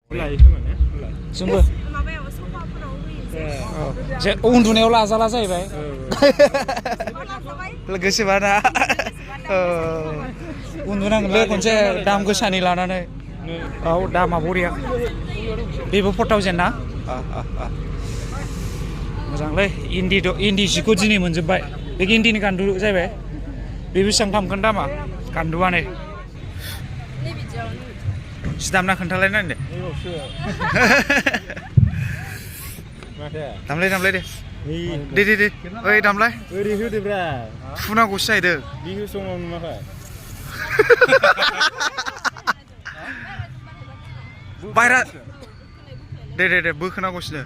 जोंबो जे उन्दुनायाव लाजाला जाहैबाय गोसोबा ना उन्दुनांगोनलै खनसे दाम गोसानि लानानै औ दामा बरिया बेबो 4000 ना मोजांलै इन्दि जिखौ दिनै मोनजोब्बाय बे इन्दिनि गान्दु जाहैबाय बे बेसेबां थांगोन दामा गान्दुआनो जि दामना खोन्थालायना दे दामलाय दे ओइ दामलाय ओरै होदोब्रा फुनांगौसो जाहैदों बिहु समाव नुवाखै बायरा दे बोखोनांगौसोनो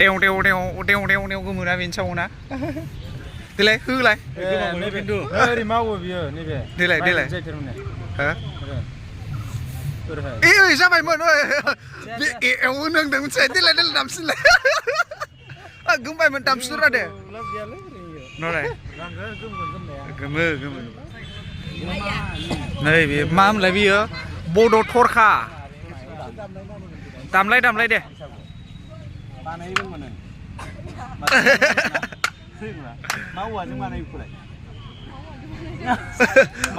देव गोमोना बेनि सावना देलाय होलाय ओरै मावो बियो नैबे देलाय ओइ जाबायमोन बे एव नोंदों मोनसे देलाय दामसिनलाय गोमबायमोन दामसिनरा दे नलाय गोमो नै बे मा होनलाय बियो बड' थरखा दामलाय दे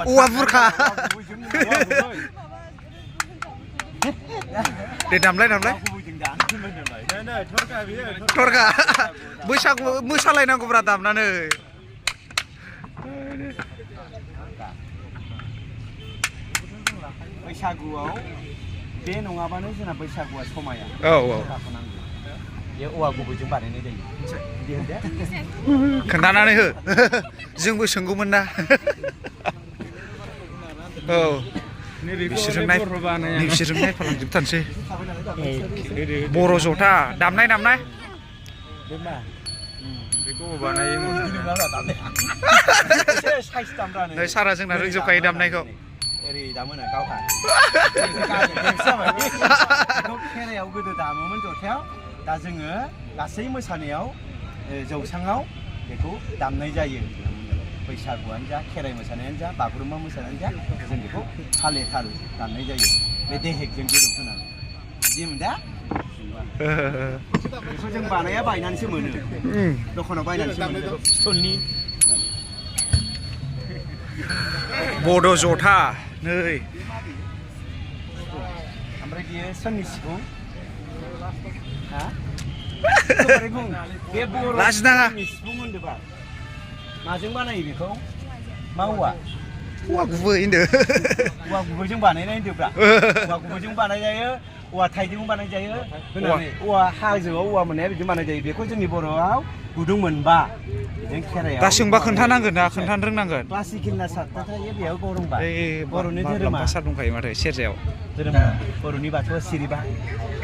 औवा बुरखा दे दामलाय थरखा बैसागु मोसालायनांगौब्रा दामनानै बैसागुआव बे नङाबानो जोंना बैसागुआ समाया औ बे औवा गुबैजों बानायनाय जायो खोन्थानानै हो जोंबो सोंगौमोन ना औ बिसोरजों नायफालांजोबथारसै बर' जथा दामनाय सारा जोंना रोंजोबखायो दामनायखौ ओरै दामोना गावहा खेरायाव गोदो दामोमोन जथायाव दा जोङो गासै मोसानायाव जौसाङाव बेखौ दामनाय जायो बैसागुआनो जा खेराइ मोसानायानो जा बागुरुम्बा मोसानायानो जा जों बेखौ थाले थाल दामनाय जायो बे देहेकजों गोरोबहोनानै बिदिमोन दा बेखौ जों बानाया बायनानैसो मोनो दखानाव बायनानैसो मोनो स्टलनि बड' जथा नै ओमफ्राय बियो सोरनि सिफुं बे बर'नि सिफुं होनदोंबा माजों बानायो बेखौ मा औवा गुबै होनदो औवा गुबैजों बानायनाय होनदोब्रा औवा गुबैजों बानाय जायो औवा थाइजौजों बानाय जायो होननानै औवा हाजोआव औवा मोननाया बिदि बानाय जायो बेखौ जोंनि बर'आव गुदुं मोनबा बेजों खेरायाव दा सोंबा खोन्थानांगोन ना खोन्थानो रोंनांगोन क्लासिकेलना सातथा थायो बेयाव गरंबा बर'नि धोरोमा सार दंखायो माथो सेरजायाव धोरोमा बर'नि बाथौआ सिरिबा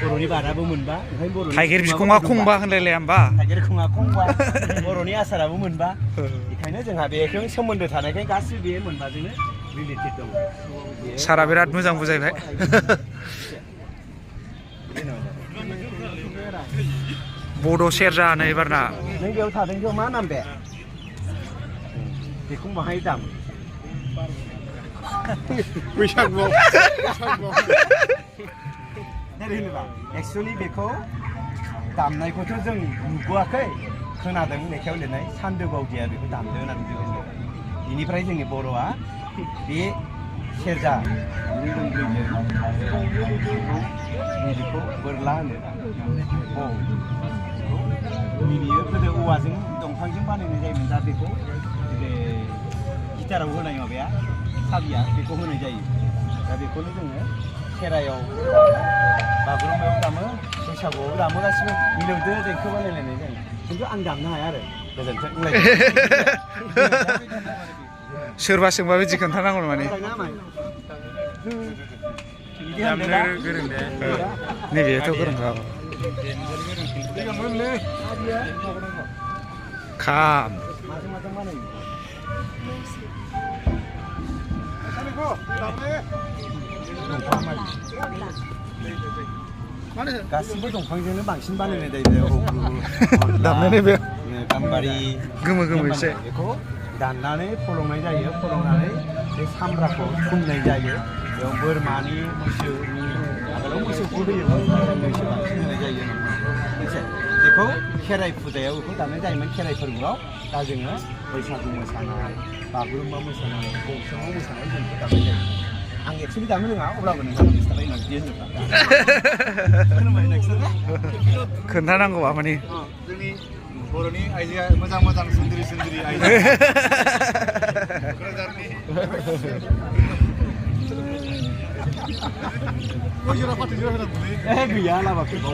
बर'नि बादाबो मोनबा ओंखायनो बर'नि थाइगिर बिखङा खंबा होनलायलाया होमबा थाइगिर बिखङा खंबा बर'नि आसाराबो मोनबा बेखायनो जोंहा बेजों सोमोन्दो थानायखाय गासिबो बे मोनबाजोंनो रिलेटेड दं सारा बिराद मोजां बुजायबाय बड' सेरजा नै एबारना नों बेयाव थादों मा नाम बे बेखौ बाहाय दाम बैसागुआव एक्सुवेलि बेखौ दामनायखौथ' जों नुबोआखै खोनादों लेखायाव लिरनाय सान्दो बावदिया बेखौ दामदों होननानै जों बेनिफ्राय जोंनि बर'आ बे सेरजा बेखौ बोरला होनो बियो गोदो औवाजों दंफांजों बानायनाय जायोमोन दा बेखौ गिटाराव होनाय माबाया साबिया बेखौ होनाय जायो दा बेखौनो जोङो खेरायाव बागुरुम्बायाव दामो बैसागुआव दामो गासिबो मिलौदो देंखो बानायलायनाय जायो खिन्थु आं दामनो हाया आरो गोजोन्थों सोरबा सोंबा बिदि खोन्थानांगौ माने नैबेथ' गोरोंखा खाम गासिबो दंफांजोंनो बांसिन बानायनाय जायो दामनाय बे गाम्बारि गोमो एसे बेखौ दाननानै फलंनाय जायो फलंनानै बे सामब्राखौ थुमनाय जायो बेयाव बोरमानि मैसोनि आगोलाव मोसौखौ होयोमोन मैसो बांसिन होनाय जायो मोनसे बेखौ खेराइ फुजायाव बेखौ दामनाय जायोमोन खेराइ फोरबोआव दा जोङो बैसागु मोसानाय बागुरुम्बा मोसानाय बक्सआव मोसानाय जों बेखौ दामनाय जायो आं एक्सुवेलि दामनो रोङा अब्लाबो नोंथाङा मिथिखाबाय होननानै बिदि होनोब्ला खोन्थानांगौआ माने जोंनि बर'नि आइजोआ मोजां मोजां सुन्दरि सुन्दरि आइजो गैया लामाखौ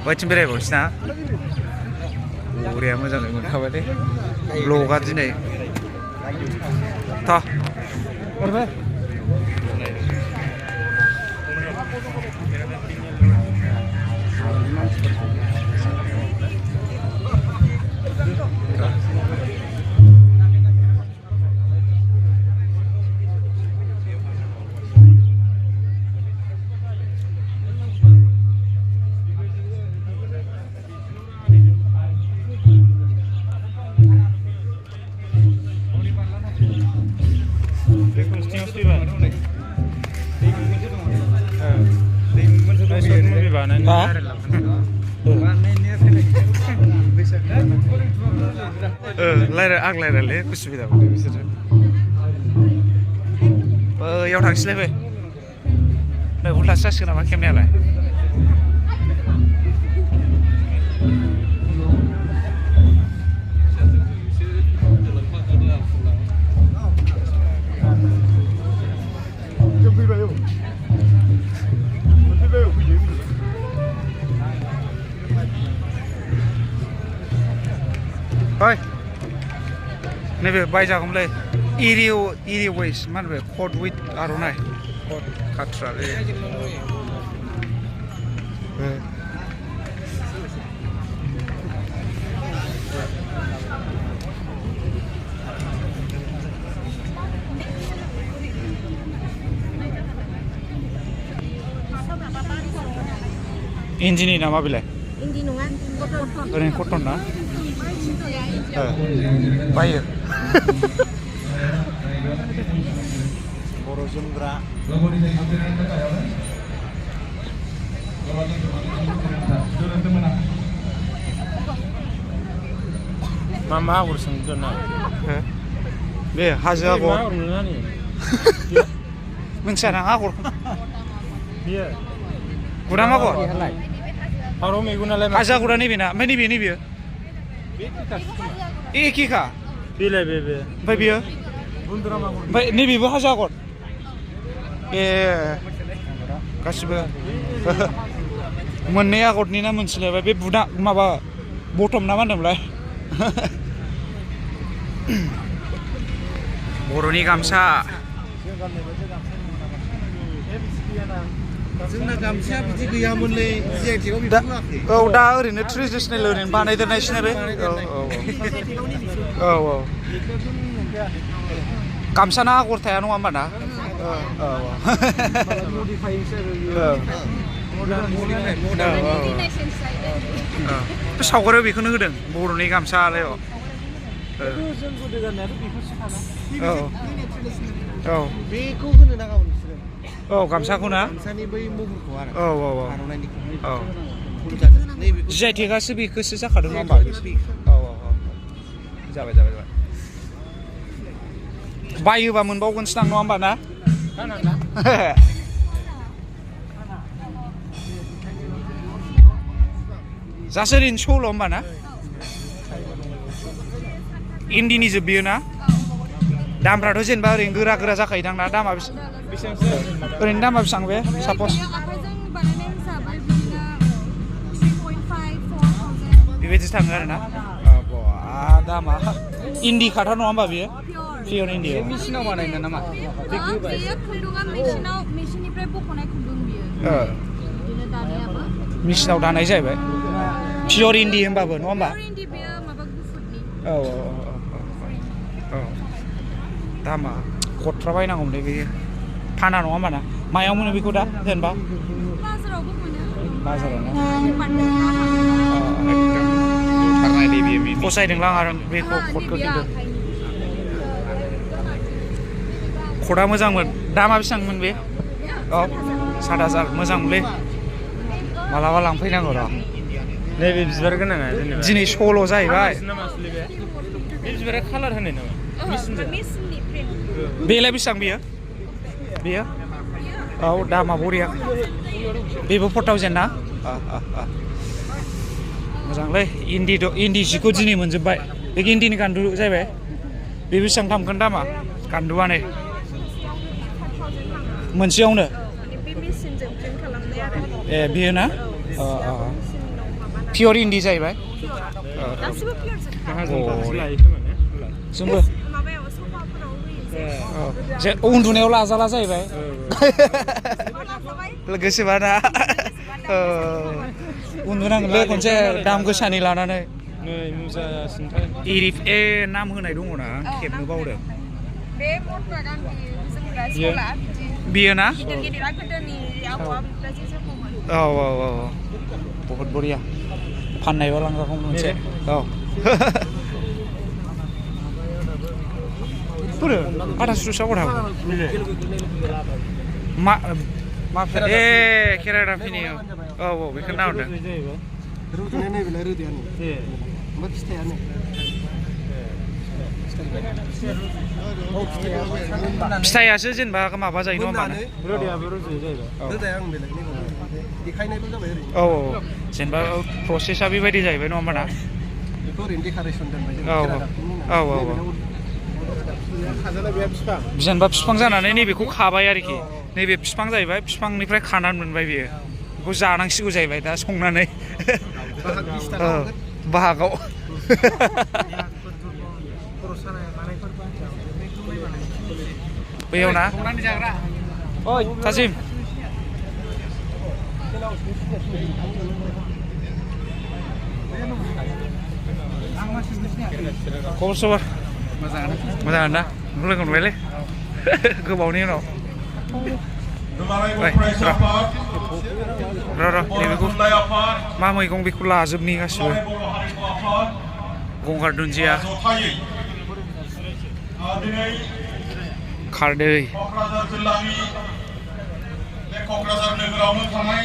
बैथिं बेरायबावनोसै ना बरिया मोजाङै मोनखाबाय दे ब्लगा दिनै थ' आं रायलायलै उसुबिदा मोनो बिसोरो बैयाव थांसैलाय बै नै उल्थासो जासिगोन नामा खेबनायालाय Oi, nebe बायजागौमोनलै एरिया वाइज मा होनो कट विथ आर'नाइ कट खाथ्रा इन्दिनि नामा बेलाय इन्दि नङा कटन ओरैनो कटन ना बायो बर' जोमग्रा मा आगर सोंगोन ना बे हाजो आगर मिथिया ना आगर बियो गुदाम आगर फारौ मेगनालाय हाजो आगरा नैबे ना ओमफ्राय नैबे एखेखा बेलाय बे ओमफ्राय बियो बुन्दुराम आगर ओमफ्राय नैबेबो हाजो आगर ए गासिबो मोननै आगरनि ना मोनसेलायबाय बे बुदा माबा बटम ना मा होनदोंमोनलाय बर'नि गामसा जोंना गामसाया बिदि गैयामोनलै जिआइटेकआव बेखौ होआखै औ दा ओरैनो ट्रेडिसनेल ओरैनो बानायदेरनायसो बे औ गामसाना आगर थाया नङा होमबा ना बे सावगारियाव बेखौनो होदों बर'नि गामसालाय जों गोदो गाननायाथ' बेफोरसो थाना औ बेखौ होनो नाङामोन बिसोरो औ गामसाखौ ना गामसानि बै महरखौ आरो औ आर'नाइनिखौ औ नैबे जिआइटेकआसो बेखौसो जाखादों नङा होमबा औ जाबाय बायोबा मोनबावगोनसो दां नङा होमबा ना जासो ओरैनो सल' होमबा ना इन्दिनि जोब बियो ना दामफ्राथ' जेनेबा ओरैनो गोरा जाखायोदां ना दामा बेसेबांसो ओरैनो दामा बेसेबां बे सापस बेबायदि थाङो आरो ना दामा इन्दि खाथा नङा होमबा बियो पियर इन्दि मेसिनाव बानायना नामा मेसिनाव दानाय जाहैबाय पियर इन्दि होमबाबो नङा होमबा औ दामा गथ्रा बायनांगौमोनलै बेयो फाना नङा होमबा ना मायाव मोनो बेखौ दा जेनेबा बाजाराव ना फसायदोंलां आरो बेखौ कटखौ खिन्थु कटआ मोजांमोन दामा बेसेबांमोन बे औ 7,000 मोजांलै मालाबा लांफैनांगौ र' नैबे बिबार गोनाङा जेनेबा दिनै सल' जाहैबाय नामा असलि बे बे बिबारा कालार होनाय नामा बेलाय बेसेबां बेयो औ दामा बरिया बेबो 4,000 ना मोजांलै इन्दि जिखौ दिनै मोनजोब्बाय बे इन्दिनि गान्दु जाहैबाय बे बेसेबां थांगोन दामा गान्दुआनो मोनसेयावनो ए बेयो ना पियर इन्दि जाहैबाय जोंबो उन्दुनायाव लाजाला जाहैबाय गोसोबा ना उन्दुनांगोनलै खनसे दाम गोसानि लानानै इरिफ ए नाम होनाय दङ ना खेबनो बावदों बियो ना औ बहुत बरिया फाननायबा लांजागौ मोनसे औ बोरो आधा सुसा गथाव मा ए केराला फिनि औ बेखौ नाहरदों रुजुनाय नायबाय रोदायानो ओमफ्राय फिथाइयानो फिथाइयासो जेनेबा माबा जायो नङा होमबा रोदायाबो रज'यो जाहैबाय रोदाया आं बेलेगनि देखायनायल' जाबाय ओरैनो औ जेनेबा प्रसेसा बेबायदि जाहैबाय नङा होमबा ना बेखौ ओरैनो डेकारेसन दोनबाय औ जेनेबा बिफां जानानै नैबेखौ खाबाय आरोखि नैबे बिफां जाहैबाय बिफांनिफ्राय खानानै मोनबाय बेयो बेखौ जानांसिगौ जाहैबाय दा संनानै बाहागाव बैयाव ना सासिम खबर सबर मोजाङानो ना लोगो मोनबायलै गोबावनि उनाव र' नैबेखौ मा मैगं बेखौ लाजोबनि गासिबो गंगार दुन्दिया खारदै क'क्राझार जिल्लानि बे क'क्राझार नोगोरावनो थानाय